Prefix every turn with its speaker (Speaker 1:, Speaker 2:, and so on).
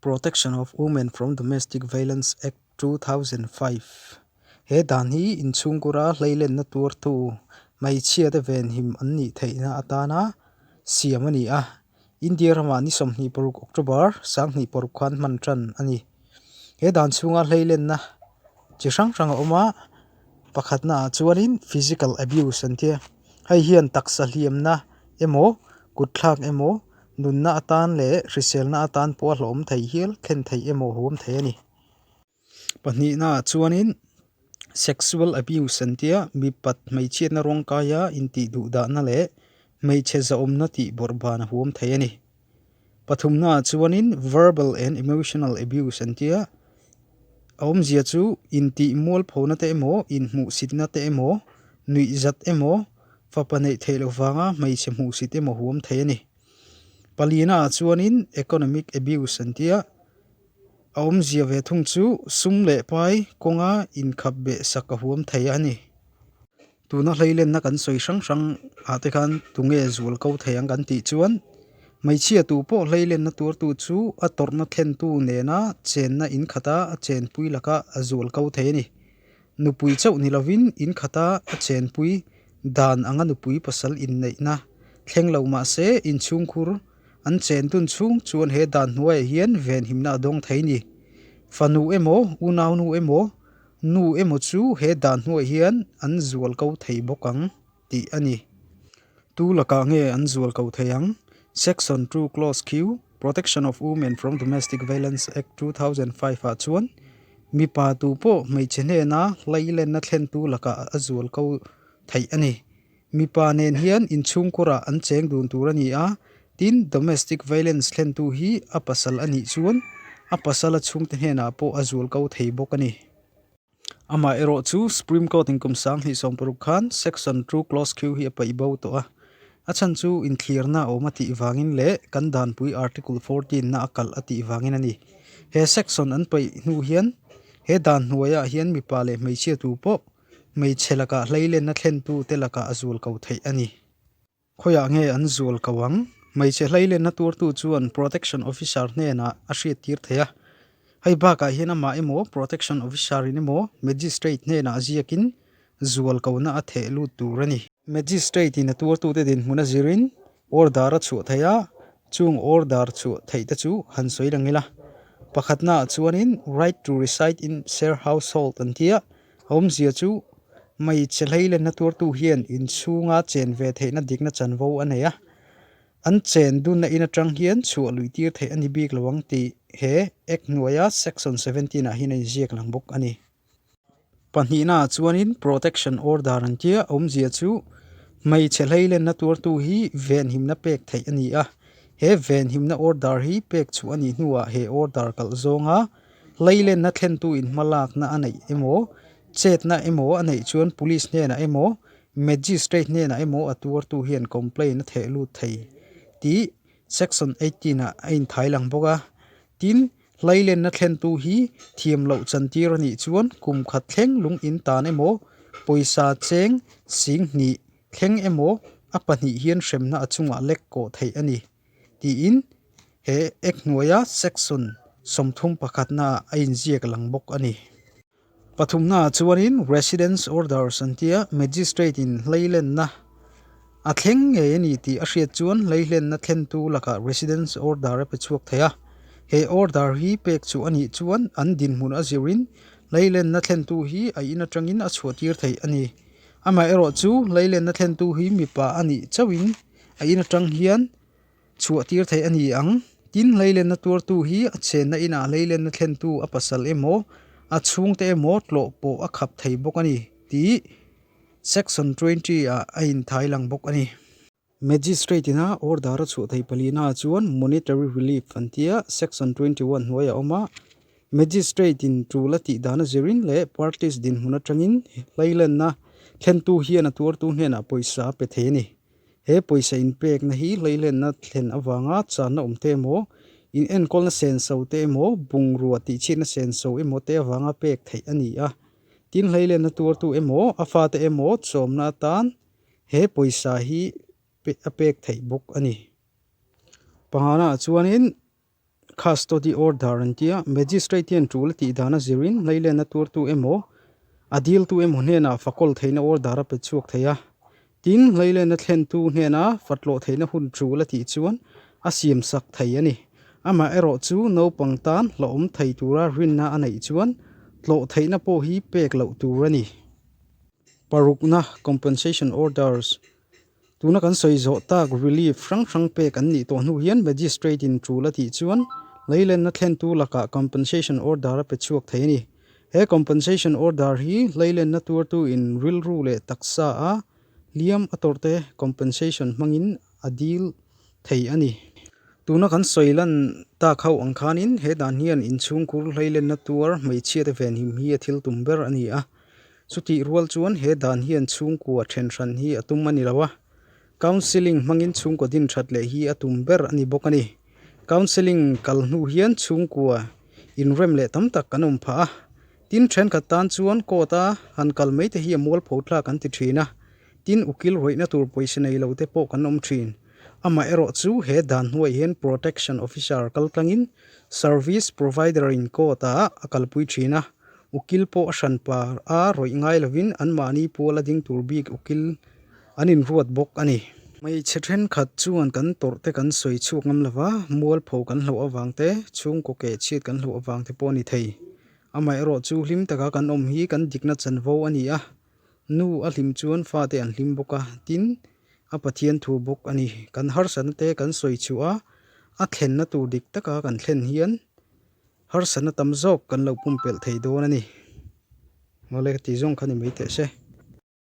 Speaker 1: Protection of Women from Domestic Violence Act 2005. He dan hi inchhungkura hleilenna tuartu hmeichhiate venhim an nih theihna atana siam a ni a. India ramah ni 26 October 2006 khan hman tan a ni. He dan chhunga hleilenna chi hrang hrang a awm a, pakhatnaah chuanin physical abuse an tia. Hei hian taksa hliamna emaw kutthlak emaw Nunna atan leh hriselna atan pawh a hlawhawm thei hial thlen thei emaw huam thei a ni. Pahnihnaah chuanin sexual abuse an tia mipat hmeichhiatna rawngkaia intih duhdahna leh hmeichhe zahawmna tih bawrhban a huam thei a ni. Pathumnaah chuanin verbal and emotional abuse an tia a awmzia chu intih mualphona te emaw inhmuhsitna te emaw nuihzat emaw Fapa neih theih loh vanga hmeichhe hmuhsit emaw huam thei a ni. Palina ah chuanin economic abuse an tia, a awmzia ve thung chu sum leh pai kawnga inkhap beh sak a huam thei a ni. Tuna hleilenna kan sawi hrang hrang ah te khan tunge zual ko thei ang kan tih chuan hmeichhia tu pawh hleilenna tuartu chu a tawrhna thlentu nena chenna inkhata a chenpui laka a zual ko thei a ni. Nupui chauh ni lovin in khata a chenpui dan anga nupui pasal inneihna thleng lo mah se inchhungkhur an chen dun chhung chuan he dan hnuaiah hian venhimna a dawng thei ni. Fanu emaw, unaunu emaw, nu emaw chu he dan hnuaiah hian an zual ko thei bawk ang tih a ni. Tu lakah nge an zual ko thei ang? Section 2 Clause Q, Protection of Women from Domestic Violence Act 2005 ah chuan mipa tu pawh hmeichhe hnena hlailenna thlentu lakah a zual ko theih a ni. Mipa nen hian inchhungkurah an cheng dun tur a ni a, tin domestic violence thlentu hi a pasal a nih chuan a pasala chhungte hnenah pawh a zual ko thei bawk a ni. Amah erawh chu Supreme Court in kum 2016 khan Section 2 Clause Q hi a paih bo tawh a, a chhan chu inthlirna a awm a tih vangin leh kan danpui Article 14 na a kalh a tih vangin a ni. He section an paih hnu hian he dan hnuaiah hian mipa leh hmeichhia tu pawh hmeichhe lakah hleilenna thlentu te lakah a zual ko theih a ni. Khawiah nge an zual ko ang? Hmeichhe hleilenna tuartu chuan Protection Officer hnenah a hriattir thei a. Hei bakah hian amah emaw Protection Officer in emaw Magistrate hnenah ziakin zual kona a theh lut tur a ni. Magistrate in a tuartute dinhmun a zirin order a chhuah thei a, chung order chhuah theih te chu han sawi lang ila. Pakhatnaah chuanin Right to reside in share household an ti a, A awmzia chu hmeichhe hleilenna tuartu hian inchhunga chen ve theihna dikna chanvo a nei a, an chen dunna in atang hian chhuah luih tir theih a ni bik lo ang tih he Act hnuaia Section 17 ah hian a inziak lang bawk a ni. Pahnihna ah chuanin Protection Order an tia, a awmzia chu hmeichhe hleilenna tuartu hi venhimna pek theih a ni a, he venhimna order hi pek chhuah a nih hnuah he order kalh zawnga Hleilenna thlentu in hmalakna a neih emaw, chetna emaw a neih chuan Police hnenah emaw, Magistrate hnenah emaw a tuartu hian complaint a theh lut thei tih Section 18 ah a inthai lang bawk a. Tin, hleilenna thlentu hi thiam loh chantir a nih chuan kum khat thleng lung in tan emaw, pawisa cheng sing hnih thleng emaw a pahnih hian hremna a chungah lek kawh theih a ni. Tiin he Act hnuaia section 31 ah a inziak lang bawk a ni. Pathumna ah chuanin Residence Orders an tia Magistrate in hleilenna a thleng ngei a ni tih a hriat chuan hleihlenna thlentu lakah Residence Order a pe chhuak thei a. He order hi pek chu a nih chuan an dinhmun a zirin hleilenna thlentu hi a in atangin a chhuahtir theih a ni. Amaherawhchu hleilenna thlentu hi mipa a nih chauhin A in atang hian chhuah tir theih a ni ang. Tin, hleilenna tuartu hi a chenna inah hleilenna thlentu a pasal emaw, a chhungte emaw tlawh pawh a khap thei bawk a ni tih Section 20 ah a inthai lang bawk a ni. Magistrate ina order a chhuah thei palina chuan Monetary Relief an tia Section 21 hnuaiah a awm a. Magistrate in tul a tih dan a zirin leh parties dinhmun atangin hleilenna thlentu hian a tuartu hnenah pawisa a pe thei a ni. He pawisa inpekna hi hleilenna thlen avanga channa awm te emaw, in enkawlna senso te emaw, bungrua tihchhiatna senso emaw te avanga pek theih a ni a. Tin, hleilenna tuartu emaw, a fate emaw chawmna atan he pawisa hi a pek theih bawk a ni. Pangana chuanin. Custody Order an tia, Magistrate hian tul a tih dan a zirin hleilenna tuartu emaw, a diltu emaw hnenah fakawl theihna order a pe chhuak thei a. Tin, hleilenna thlentu hnena fatlawh theihna hun tul a tih chuan a siamsak thei a ni. Amaherawh chu naupang tan hlauhawm thei tura rinna a neih chuan tlawh theihna pawh hi pek loh tur a ni. Parukna, Compensation Orders, Tuna kan sawi zawh tak relief hrang hrang pek an nih tawh hnu hian Magistrate in tul a tih chuan leilenna thlentu lakah compensation order a pe chhuak thei a ni. He compensation order hi leilenna tuartu in rilru leh taksa a hliam a tawrhte compensation hmangin a dil thei a ni. Tuna kan sawi lan tak ho ang khanin he dan hian inchhungkhur hleilenna tuar hmeichhiate venhim hi a thil tum ber a ni a. Chutih rual chuan he dan hian chhungkua then hran hi a tum a ni lo a, counselling hmangin chhungkua din that leh hi a tum ber a ni bawk a ni. Counselling kal hnu hian chhungkua inrem leh tam tak kan awm phah a, tin thenkhat tan chuan court a han kal mai te hi a mualpho thlak an ti thin a, tin ukil rawihna tur pawisa nei lo te pawh kan awm thin. Amaherawh chu he dan hnuaiah hian protection officer kal tlangin service provider in court ah a kalpui thin a, Ukil pawh a hran par a rawih ngai lovin anmahni pual a ding tur bik ukil an inruat bawk a ni. Hmeichhe thenkhat chuan kan tawrh te kan sawi chhuak ngam lova, mualpho kan hlauh avang te, chhungkaw keh chhiat kan hlauh avang te pawh a ni thei. Amaherawh chu hlim taka kan awm hi kan dikna chanvo a ni a, nu a hlim chuan fate an hlim bawk a, tin, a Pathian thu bawk a ni. Kan harsatna te kan sawi chhuah a, a thlenna tur dik taka kan thlen hian Harsatna tam zawk kan lo pumpelh thei dawn a ni. Awle ka tih zawng kha ni mai teh se.